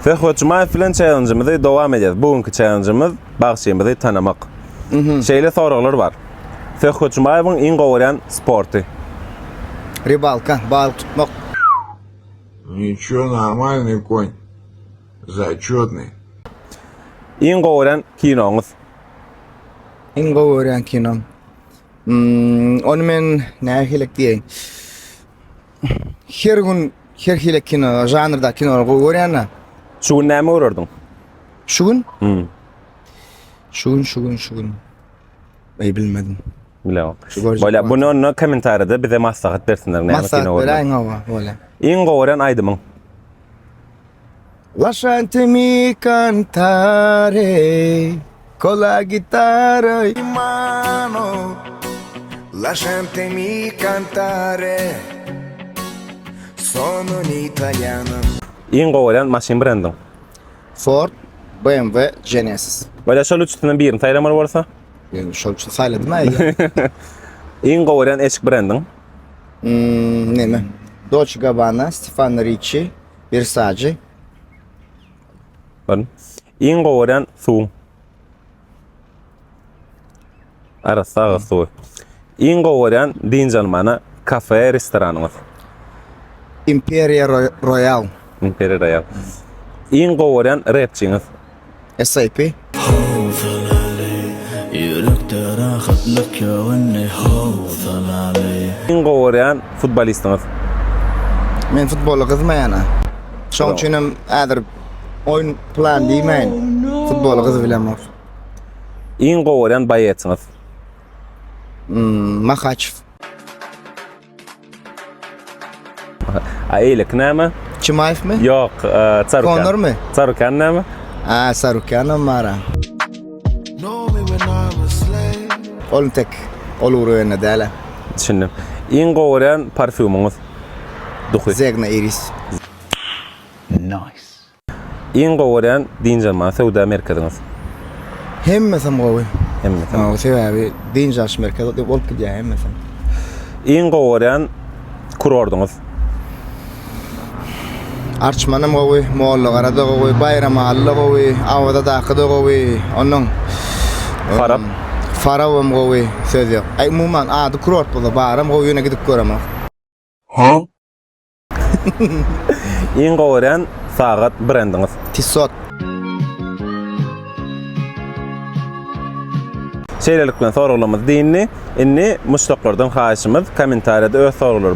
Söhbet Jumaýew bilen çellenjimizi dowam edýäs. Bu günki çellenjimiz bagşymyzy tanamak. Şeýle soraglar bar. Söhbet Jumaýewiň iň gowy görýän sporty. Rybalka, balyk tutmak. Niço normalnyý konь. Zaçetnyý. Iň gowy görýän kinoňyz. Iň gowy görýän kinom. Hmm, ony men nähili diýeýin. Her gün her hili kino, žanrda kinolary gowy görýän-de. Şu gün näme görerdiň? Şu gün? Hmm. Şu gün, şu gün, şu gün. Eý bilmedim. Bilemok. Şu görjek Bolýa, wagtym. buny onda kommentariýada bize maslahat bersinler näme Maslahat kino görmeli. beräýiň hawa, bolýa. Iň gowy görýän aýdymyň? Lasciatemi cantare con la chitarra in mano. Lasciatemi cantare. Sono un italiano. Iň gowy görýän maşyn brendiň? Ford, BMW, Genesis. Bolýa, şol üçüsinden birini saýlamaly bolsa? Ýöne şol üçin saýladym aý. Iň gowy görýän eşik brendiň? Hmm, neme? Dolce Gabbana, Stefano Ricci, Versace. Baryn. Iň gowy görýän suwuň? Arassa agyz suwy. Iň gowy görýän dynç almana kafe, restoranyňyz? Imperiya Royal. Imperiya Royal. Iň gowy görýän repçiňiz? SAP. Howsalaly, ýürekde rahatlyk ýok indi howsalaly. Iň gowy görýän futbolistiňiz? Men futbola gyzmaýan-a. Şoň üçinem häzir oýun plan diýmäýin. Futbola gyzybilemok. Iň gowy görýän boýetsiňiz? Hmm, Mahaçew. A eýleki näme? Çimaýewmi? Ýok, e, Sarukyan. Konormy? Sarukyan näme? A, Sarukyanam bar-a. Ol tek ol ugrubende däl-ä. Düşündim. Iň gowy görýän parfýumyňyz? Duhy. Zegna Iris. Iň gowy görýän dynç almaga söwda merkeziňiz? Hemmesem gowy. Hemmesem. Hawa, sebäbi dynç alyş merkezi diýip bolup gidýär hemmesem. Iň gowy görýän kurordyňyz? Arçmanam gowy, Mollagara-da gowy, Baýramaly-da gowy, Awazadaky-da gowy, onnoň Farap? Farabam gowy, söz ýok. Aý, umuman, ady kurort bolsa baram gowy, ýöne gidip göremok. Iň gowy görýän sagat brendiňiz? Tissot. Şeýlelik bilen soraglarymyz dyndy. Indi muşdaklardan haýyşymyz kommentariýada öz soraglary.